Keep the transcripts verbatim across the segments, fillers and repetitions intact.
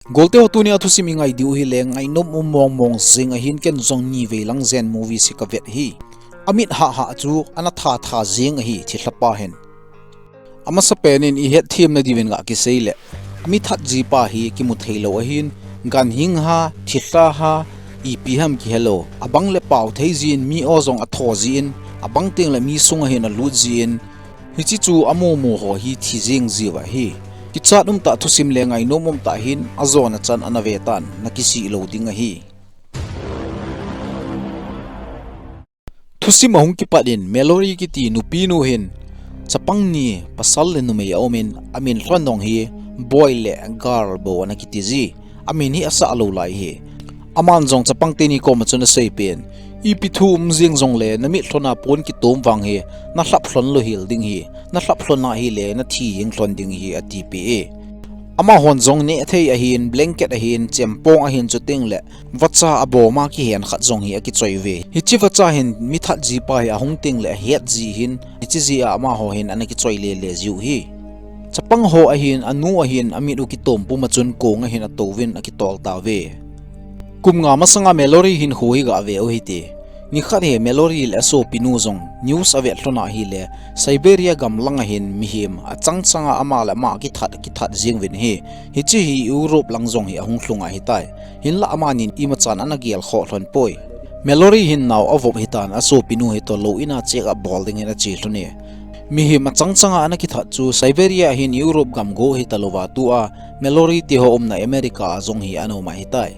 Golte ho, tunia thusim i ngai diu hile, ngainom um mong mong jing ahin, ken jong ni vei lang jen movie hi ka vet hi. Amit hah hah chu ana tha tha jing ahi thilha pa hin. Amasa pen in i het them na diuvin ga kisei le, mi that ji pa hi kimu thei lou ahin, ganhing ha, thilha ha, ipi ham kihe lou, abang le pau thei jin, mi o jong a tho jin, abang teng le mi sung ahin a lut jin, hichi chu a mu mu ho hi thi jing jiu ahi. Kichat um tah thusim le ngainom um tah hin a jona chan ana ve tan, na kisih lou ding ahi. Thusim ahung kipat in Mallory kiti nupi nu hin chapang ni, pasal le numei a um in, a min lhon dong hi boy le girl bou ana kiti ji. A min hi a sah lou lai hi. Aman jong chapang teni koma chun a sei pen, ipi thu um jing jong le na mit lhon a pon kitom vang hi na lhap lhon lou hel ding hi, na lhap lhon a hile na thi jeng lhon ding hi, a ti pi e. Amahon jong neh thei ahin, blanket ahin, chempong ahin, chuteng le vacha a boma kihen khat jong hi a kichoi ve. Hichi vacha hin mi that ji pa hi ahung teng le a het ji hin, hichi ji a amaho hin ana kichoi le le jiu hi. Chapang ho ahin, a nu ahin, a mit u kitom puma chun kong ahin a tou vin a kitol ta ve. Kum nga masanga Mallory hin khu hi ga ve u hite. Ni khat hi Mallory le a sopi nu jong news a vet lhon a hile, Siberia gam lang ahin mihem a chang chang a ama le ama kithat, kithat jing vin hi. Hichi hi Europe lang jong hi ahung lhung ahi tai. Hinla amanin ima chan ana gel kho lhon poi. Mallory hin nao a vop hitan, a sopi nu hi to lou in a check up bol ding in a chi lhon e. Mihem a chang chang a ana kithat chu Siberia hin Europe gam go hi ta lou va, tua Mallory te ho umna America a jong hi ana um ahi tai.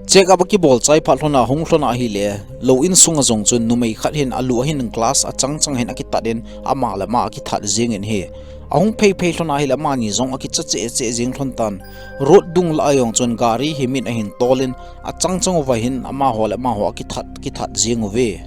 Check up a kibol chai phat lhon a hung lhon a hile, lou in sunga jong chun numei khat hin a lu ahin glass a chang chang hin a kitat in ama le ama a kithat jing in hi. Ahung phei phei lhon a hile amani jong a kicha che che jing lhon tan. Road dung lah a jong chun gari hi min ahin tol in a chang chang uva hin amaho le amaho a kithat, kithat jing uve.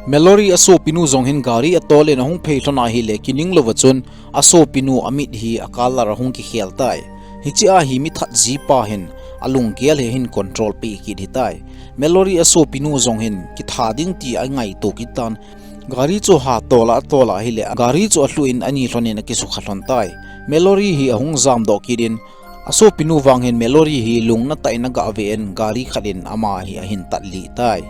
Mallory a sopi nu jong hin gari a tol in ahung phei lhon a hile, kining louva chun a sopi nu a mit hi a color ahung kikhel tai. Hichi a hi mi that ji pa hin a lunggel hi ahin control pe kit hi tai. Mallory a sopi nu jong hin kitha ding ti a ngaito kit tan. Gari chu ha tol a, tol a hile, gari chu a lhu in ani lhon in a kisukha lhon tai. Mallory hi ahung jamdoh kit in, a sopi nu vang hin Mallory hi lungna tah in a ga ve in gari khat in ama hi ahin tat lih tai.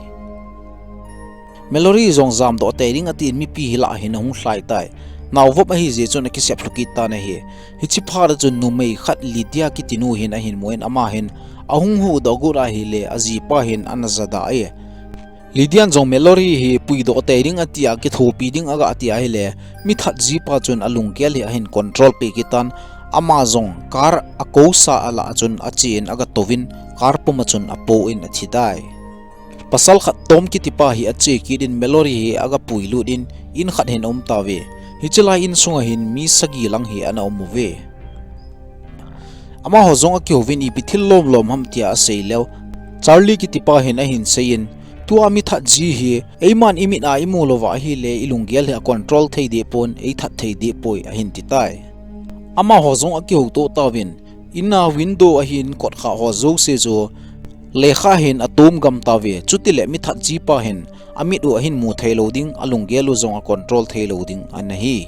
Mallory jong jamdoh tei ding a tin mipi hi lah hin ahung lhai tai. Nao vop ahi jeh chun a kisep lhu kit tan ahi. Hichi phat a chun numei khat Lydia kiti nu hin ahin mu in ama hin ahung huhdoh got a hile a ji pa hin ana ja da e. Lydian jong Mallory hi puidoh tei ding a ti a, kithopi ding a ga ti a hile, mi that ji pa chun a lunggel hi ahin control pe kit tan, ama jong car a kosa a lah a chun a che in a ga tou vin, car pum a chun a po in a thi tai. Pasal khat Tom kiti pa hi a che kit in Mallory hi a ga pui lut in, in khat hin a um ta ve. Hichi lai in sunga hin mi sagi lang hi ana um uve. Amaho jong a kihou vin ipi thil lom lom ham tia a sei leu, Charlie kiti pa hin ahin sei in, tua mi that ji hi, eiman i mit a i mu louva ahile i lunggel hi a control thei deh pon, ei that thei deh poi, ahin ti tai. Amaho jong a kihou to tauvin, in a window ahin kot kha ho jouse chu lekha hin a tum gam tauve, chuti le mi that ji pa hin a mit u ahin mu thei lou ding, a lunggel u jong a control thei lou ding ana hi.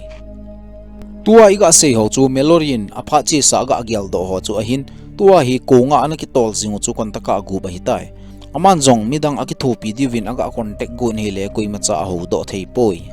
Tua i ga sei ho chu Mallory in a phat chesa a ga geldoh ho chu ahin, tua hi konga ana kitol jing u chu kontaka a gup ahi tai. Aman jong midang a kithopi diuvin a ga contact got hile koima cha a houdoh thei poi.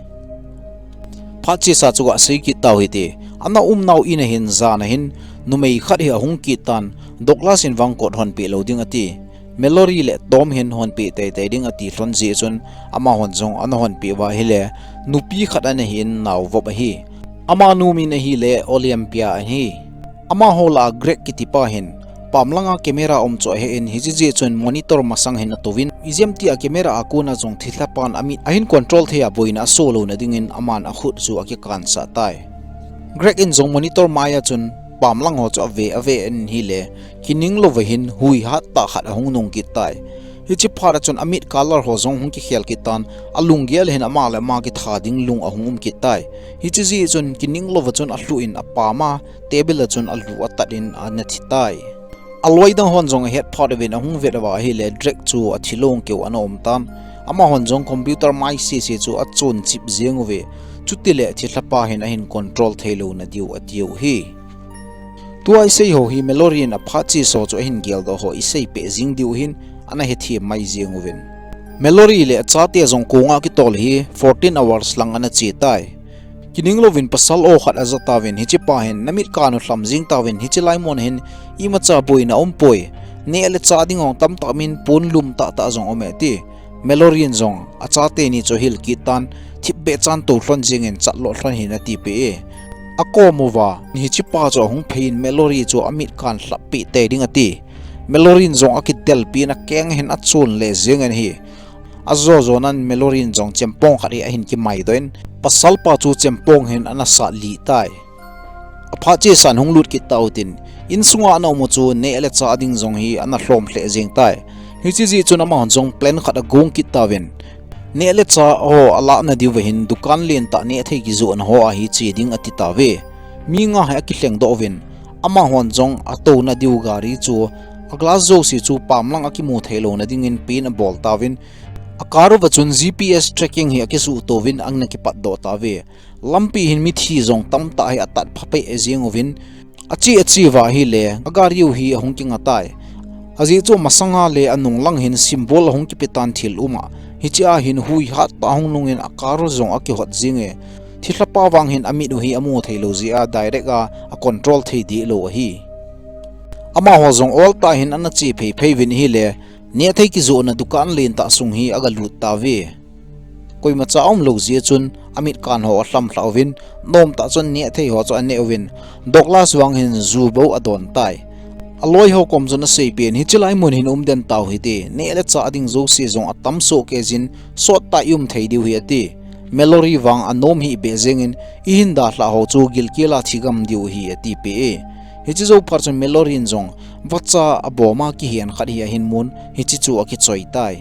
Phat chesa chu ga sei kit tau hite, ana um nau in a hin jan a hin numei khat hi ahung kit tan, Douglas in vang kot hon pe lou ding ati. Mallory le Tom hin hon pe tei tei ding ati lhon jeh chun amahon jong ana hon pe uva hile, nupi khat ana hin nao vop ahi. Amanu min ahile Olympia ahi. Amaho lah a Greg kiti pa hin pam langa camera um chu ahe in, hichi jeh chun monitor masang hin a tou vin, ijemtia camera a kona jong thilha pan a mit ahin control thei a boina a so louna dingin aman a khut chu a kikansah tai. Greg in jong monitor mai a chun pam lang ho chu a ve a ve in hile, kining louva hin hui hat tah khat ahung nung kit tai. Hichi phat a chun a mit color ho jong hung kikhel kit tan, a lunggel hin ama le ama kitha ding lung ahung um kit tai. Hichi jeh chun kining louva chun a lhu in a pam a, table a chun a lu a tat in ana thi tai. A loi dang hon jong a het phat uvin ahung vet uva ahile Drake chu a thi long keu ana um tan. Amahon jong computer mai sese chu a chon chip jeng uve. Chuti le thilha pa hin ahin control thei louna diu ati u hi. Tua isei ho hi Mallory in aphat chesa chu ahin geldoh ho isei peh jing diu hin ana hethem mai jeng uvin. Mallory le achate jong konga kitol hi fourteen hours lang ana che tai. Kining louvin pasal o khat aja tauvin, hiche pa hin namit kan u lham jing tauvin, hiche lai mun hin imacha boina umpoi. Neh le chah ding hong tamtah min pon lum tahtah jong um e ati. Mallory in jong achate ni chu ahil kit tan, thipbeh chan tou lhon jingin chat lo lhon hin ati peh e. Akom uva, hiche pa chu ahung phei in Mallory chu amit kan lhap peh tei ding ati. Mallory in jong akitel pin akeng hin achun le jingin ahi. Ajo jo nan Mallory in jong chempong khat hi ahin kimai doh in, pasal pa chu chempong hin ana sat lih tai. Aphat chesa in hung lut kit tau tin, insunga ana um u chu neh le chah ding jong hi ana lhom lheh jeng tai. Hiche jeh chun amahon jong plan khat agong kit tauvin, neh le chah ho alah na diu va hin dukan len tah neh thei kijoh na ho a hi che ding ati tauve. Mi nga hi akilheng doh uvin, amahon jong atou na diu gari chu a glass jouse chu pam lang akimu thei lou na dingin paint abol tauvin, a car uva chun G P S tracking hi akisuh tou vin ana kipat doh tauve. Lampi hin mithi jong tamtah hi atat pha peh jeng uvin, ache ache uva ahile, a gari u hi ahung kinga tai. Ajeh chu masanga le anung lang hin symbol ahung kipe tan thil um a. Hiche a hin hui hat tah ahung nung in a car u jong akihot jing e. Thilha pa vang hin amit u hi amu thei lou jeh a direct a acontrol thei deh lou ahi. Amaho jong ol tah hin ana che phei phei uvin ahile, neh thei kijoh na dukan len tah sung hi aga lut tauve. Koimacha aum lou jeh chun amit kan ho alham lhah uvin, nom tah chun neh thei ho chu aneh uvin, Douglas vang hin ju bou adon tai. Aloi ho kom chun asei peh in, hiche lai mun hin um den tau hite, neh le chah ding jouse jong atam soh kei jin, sot tah i um thei diu hi ati. Mallory vang anom hih beh jeng in, ihin dalhah ho chu gilkel a thi gam diu hi ati peh e. Hiche jou phat chun Mallory in jong vacha abom a kihen khat hi ahin mun, hiche chu akichoi tai.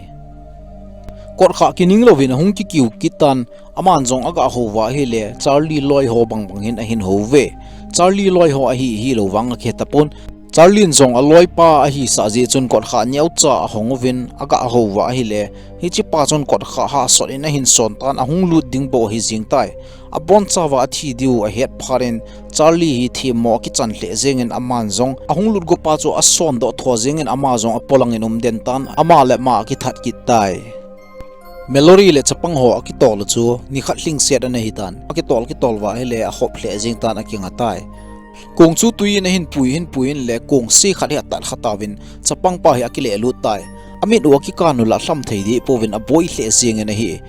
Kotkha kining louvin ahung kikiu kit tan, aman jong aga hou uva ahile, Charlie loi ho bang bang hin ahin hou uve. Charlie loi ho ahi, hilou vang akihe tapon. Charlie in jong aloi pa ahisah jeh chun kotkha neocha ahong uvin aga hou uva ahile, hiche pa chun kotkha hahsot in ahin son tan ahung lut ding bou ahi jeng tai. Abonchauva athi diu ahet phat in Charlie hi themmo akichan lheh jeng in aman jong ahung lut go pa chu ason doh tho jeng in ama jong apolang in um den tan ama le ama akithat kit tai. Mallory le chapang ho akitol u chu nikhat lhingset ana hitan. Akitol kitol uva ahile ahop lheh jeng tan akinga tai. Kong chu tui in ahin pui hin pui in le kong se khat hi atat kha tauvin chapang pa hi akile lut tai. Amit u akikan u la lham thei deh pouvin aboi lheh jeng in ahi.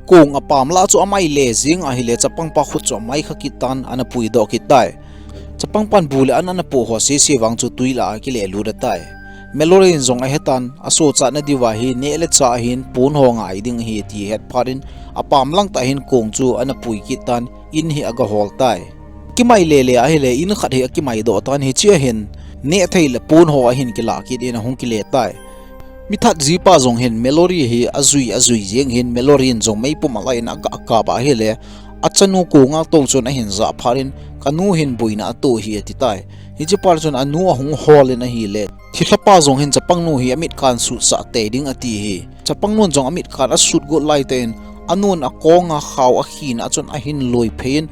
Kong apam lah chu amai le jeng ahile chapang pa khut chu amai kha kit tan ana pui doh kit tai. Chapang pan bu le an ana poh ho sese vang chu tui lah a akile lut atai. Mallory in jong ahetan, asochat na diuva hi neh le chah ahin pon ho ngai ding ahi ti ahet phat in apam lang tah hin kong chu ana pui kit tan in hi aga hol tai. Kimai le le ahile in khat hi akimai doh tan hiche ahin neh thei le pon ho ahin kilah kit in ahung kile tai. Mi that jipa jong hin Mallory hi ajui ajui jeng hin Mallory in jong meipum alai in aga kap ahile achanu kong a tou chun ahin jah phat in kanu hin boina ato hi ati tai. Hiche phat chun anu ahung hol in ahile thilha pa jong hin chapang nu hi amit kan sutsah tei ding ati hi. Chapang nun jong amit kan asut got lai tah in anun akong a khao akhin a chun ahin loi phei in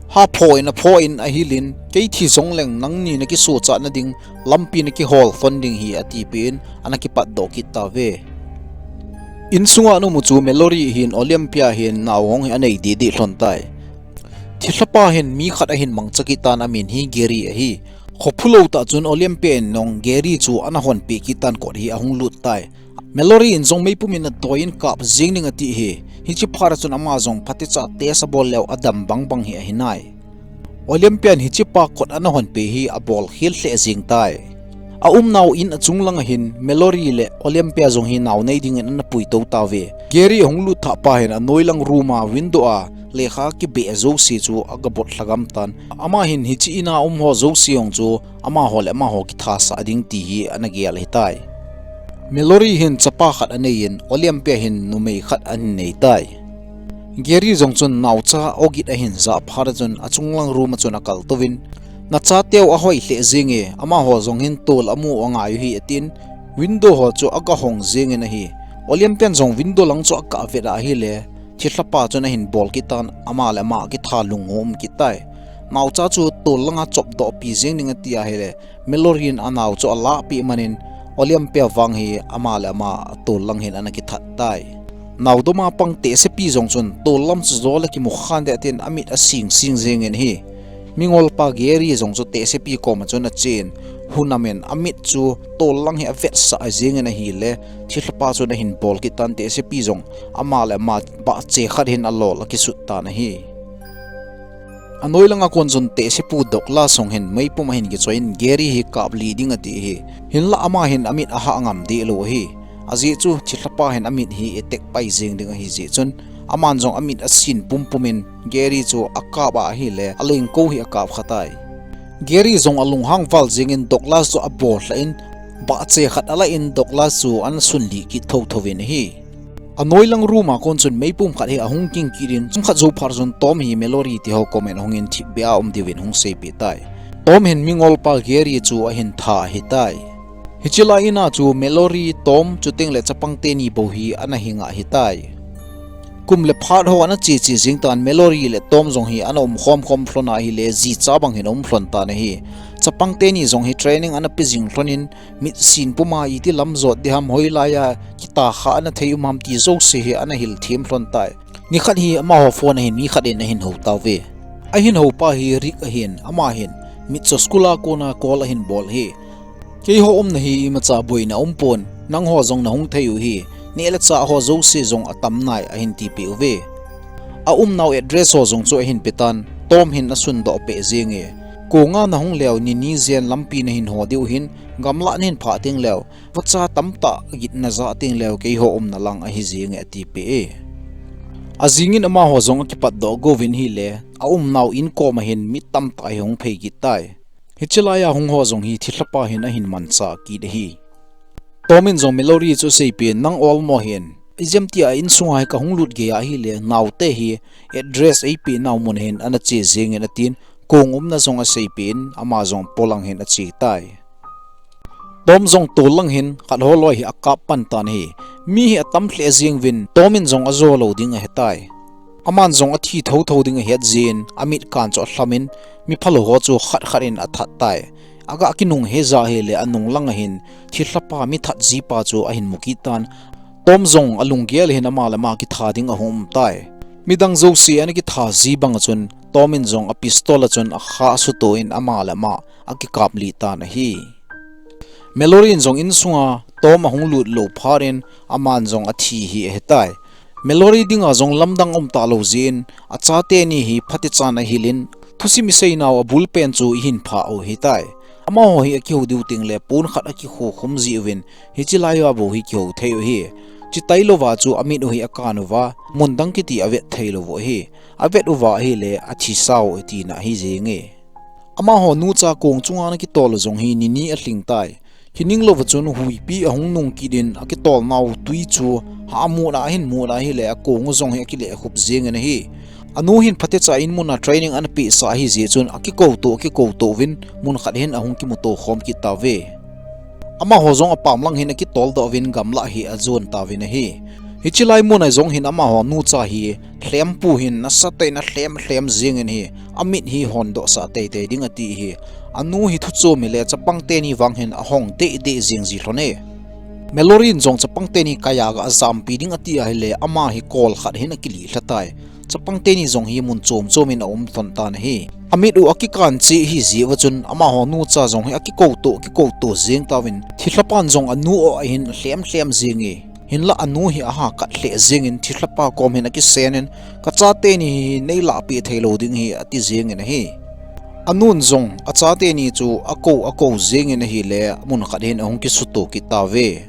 ha pho in apho in ahil in kei thi jong leng nangni na kisochat na ding lampi na kihol fon ding hi ati peh in ana kipat doh kit tauve. Insunga ana um u chu Mallory hin Olympia hin nao hong hi anei didi lhon tai. Thilha pa hin mi khat ahin mangcha kit tan amin hi Gary ahi. Khophulou tah chun Olympia in jong Gary chu ana honpeh kit tan kot hi ahung lut tai. Mallory in jong meipum in adoi in kap jing ding ati hi. Hiche phat a chun ama jong phatecha test abol leu adam bang bang hi ahi nai. Olympia in hiche pa kot ana honpeh hi abol khel lheh jing tai. Aumnau in achung lang ahin Mallory le Olympia jong hi nao nei dingin ana pui tou tauve. Gary ahung lut thah pa hin anoi lang room a window a lekha kibeh jouse chu aga bot lhagam tan. Ama hin hiche in a um ho jouse jong chu amaho le amaho kithasah ding ti hi ana gel ahitai. Mallory hin chapa khat anei in Olympia hin numei khat ahin nei tai. Gary jong chun naocha ogit ahin jah phat a chun achung lang room a chun akal touvin, nachateu ahoi lheh jenge, amaho jong hin tol amu angai u hi atin, window ho chu aga hong jengin ahi. Olympia in jong window lang chu akah vet ahile, thilha pa chun ahin bol kit tan ama le ama kitha lungum kit tai. Naocha chu tol langa chopdoh pi jeng ding ati ahile, Mallory in anao chu alahpeh manin, Olympia vang hi ama le ama tol lang hin ana kithat tai. Naodoma pang tehsepi jong chun tol lam chu jo le kimu khan ding atin amit asing sing jengin ahi. Mingolpa Gary jong chu tehsepi koma chun achen, hunamin amit chu tol lang hi avetsah jengin ahile, thilhapa chun ahin bol kit tan, tehsepi jong ama le ama bahche khat hin alol akisut tan ahi. Anoi langa kon chun tehsepu Douglas jong hin meipum ahin kichoiyin Gary hi kaplih ding ati ahi. Hinlah ama hin amit ahah ngam deh lou ahi. Ajeh chu thilhapa hin amit hi attack pai jeng ding ahi jeh chun, aman jong amit asin pumpumin Gary chu akap a ahile, alengkou hi akap kha tai. Gary jong alunghang val jengin Douglas chu abol lhah in, bahche khat alah in Douglas chu ana sunlih kit thotho in ahi. Anoi lang room a kon chun meipum khat hi ahung king kit in, chomkhat jou phat chun Tom hi Mallory tiho komin ahungin thipbeh a um diuvin hung seipeh tai. Tom hin mingolpa Gary chu ahin tha ahitai. Hiche lai in a chu Mallory, Tom, chuteng le chapang teni bou hi ana hi ngah ahitai. Kum le phat ho ana che che jeng tan, Mallory le Tom jong hi ana um khom khom lhon ahile, jicha bang hin aum lhon tan ahi. Chapang teni jong hi training ana pe jing lhonin, mitsin puma iti lam jot ding ham, hoilai a kitah kha ana thei um ham ti jouse hi ana hil them lhon tai. Nikhat hi amaho phone ahin mi khat in ahin hou tauve. Ahin houpa hi Rick ahin, ama hin mitcho school a kona call ahin bol ahi. Keiho umna hi imacha boina umpon, nangho jong nahung thei u ahi, neh le chah ho jouse jong atam nai ahin tipeh uve. Aumnau address ho jong chu ahin petan, Tom hin asundoh peh jenge. Konga nahung leu nini jen lampi nahin ho diu ahin, gamlah nahin phah teng leu, vacha tamtah git najah teng leu keiho umna lang ahi jenge atipeh e. Ajingin amaho jong akipatdoh gouvin ahile, aumnau in koma hin mi tamtah hi hung phei kit tai. Hiche laia hung ho jong hi thilhapa hin ahin manchah kit ahi. Tom in jong Mallory chu aseipeh in, nang olmo hin, ijemtia insunga hi kahung lut geiya ahile, naote hi address eipeh nau mun hin ana che jengin atin, kong umna jong aseipeh in, ama jong polang hin ache tai. Tom jong tol lang hin khat ho loi hi akap pan tan ahi. Mi hi atam lheh jeng uvin, Tom in jong ajo lou ding ahetai. Aman jong athi thotho ding ahet jeh in, amit kan chu alhamin, miphalou ho chu khat khat in athat tai. Aga kinung heja ahile, anung langa hin thilhapa mithat jipa chu ahin mu kit tan. Tom jong alunggel hin ama le ama kitha ding ahung um tai. Midang jouse ana kitha ji banga chun, Tom in jong a pistol a chun akha asuto in ama le ama akikaplih tan ahi. Mallory in jong insunga Tom ahung lut lou phat in aman jong athi hi ahetai. Mallory dinga jong lamdang um talou jeh in, achateni hi phatechan ahilin, thusim iseinau abul pen chu ihin phah u ahitai. Amaho hi akihou diu tengle pon khat akikhukhum jiuvin, hiche laia bou hi kihou thei u ahi. Chutailouva chu amit u hi akan uva, mun dang kiti avet theilou u ahi. Avet uva ahile, athi sao atina ahi jenge. Amaho nucha kong chunga ana kitol u jong hi nini alhing tai. Kininglouva chun huipi ahung nung kit in akitolnau twi chu ha amut a ahin mut ahile, akong u jong hi akilehkhup jengin ahi. Anu hin phatecha in muna training ana pehsah ahi jeh chun akikouto, akikouto uvin mun khat hin ahung kimuto khom kit tauve. Amaho jong apam lang hin akitoldoh uvin gamlah hi ajon tauvin ahi. Hiche lai muna jong hin amaho nucha hi lhempu hin nasatah in alhem lhem jengin ahi, amit hi hondohsah teitei ding ati ahi. Anu hi thuchom hile chapang teni vang hin ahong dehdeh jeng ji lhon e. Mallory in jong chapang teni kaiya ga ajampi ding ati ahile ama hi kol khat hin akilih lha tai. Chapang teni jong hi mun chom chom in aum lhon tan ahi. Amit u akikan cheh ahi jeh uva chun amaho nucha jong hi akikouto, akikouto jeng tauvin, thilhapan jong anu o ahin alhem lhem jenge. Hinlah anu hi aha kat lheh jengin thilhapa kom hin akisenin, kachateni hi neilahpeh theilou ding ahi ati jengin ahi. Anun jong achateni chu akou akou jengin ahile mun khat hin ahung kisuto kit tauve.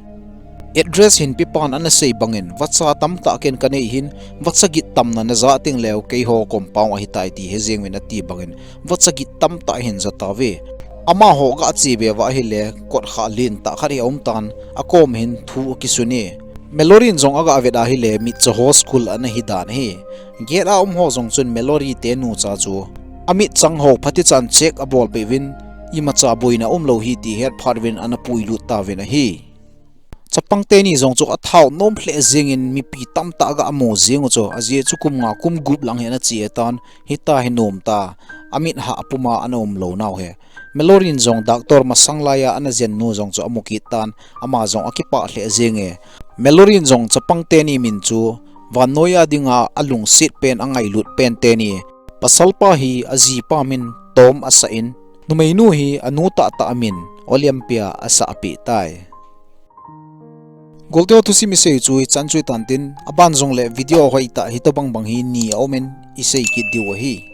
Address hin pepan ana sei bangin, vacha tamtah ken kanei hin, vacha git tamna najah tengleu keiho compound ahitai ti he jenguvin ati bangin, vacha git tamtah hin ja tauve. Amaho aga che be uva ahile, kotkha lentah khat hi aumtan, akom hin thu akisune. Mallory in jong aga vet ahile, mitcho ho school ana hidan ahi. Gate a um ho jong chun Mallory te nucha chu amitchang ho phatechan check abolpeh uvin, imacha boina umlou ahi ti het phat uvin ana puilut tauvin ahi. Chapang teni jong chu athao nom lheh jengin mipi tamtah aga amu jeng u chu, ajeh chu kum nga kum gup lang hi ana che tan, hitia hi nom ta, amit hah puma ana um lou nau hi. Mallory in jong doctor masang laiya ana jen nu jong chu amu kit tan, ama jong akipah lheh jenge. Mallory in jong chapang teni min chu vannoiya dinga alungset pen, angailut pen teni. Pasalpa hi ajipa min Tom asah in, numeinu hi anu tahtah min Olympia asah peh tai. Golteu thusim isei chu hichan chu hitan tin, aban jongle video hoitah hitobang bang hi ni aumin isei kit diu ahi.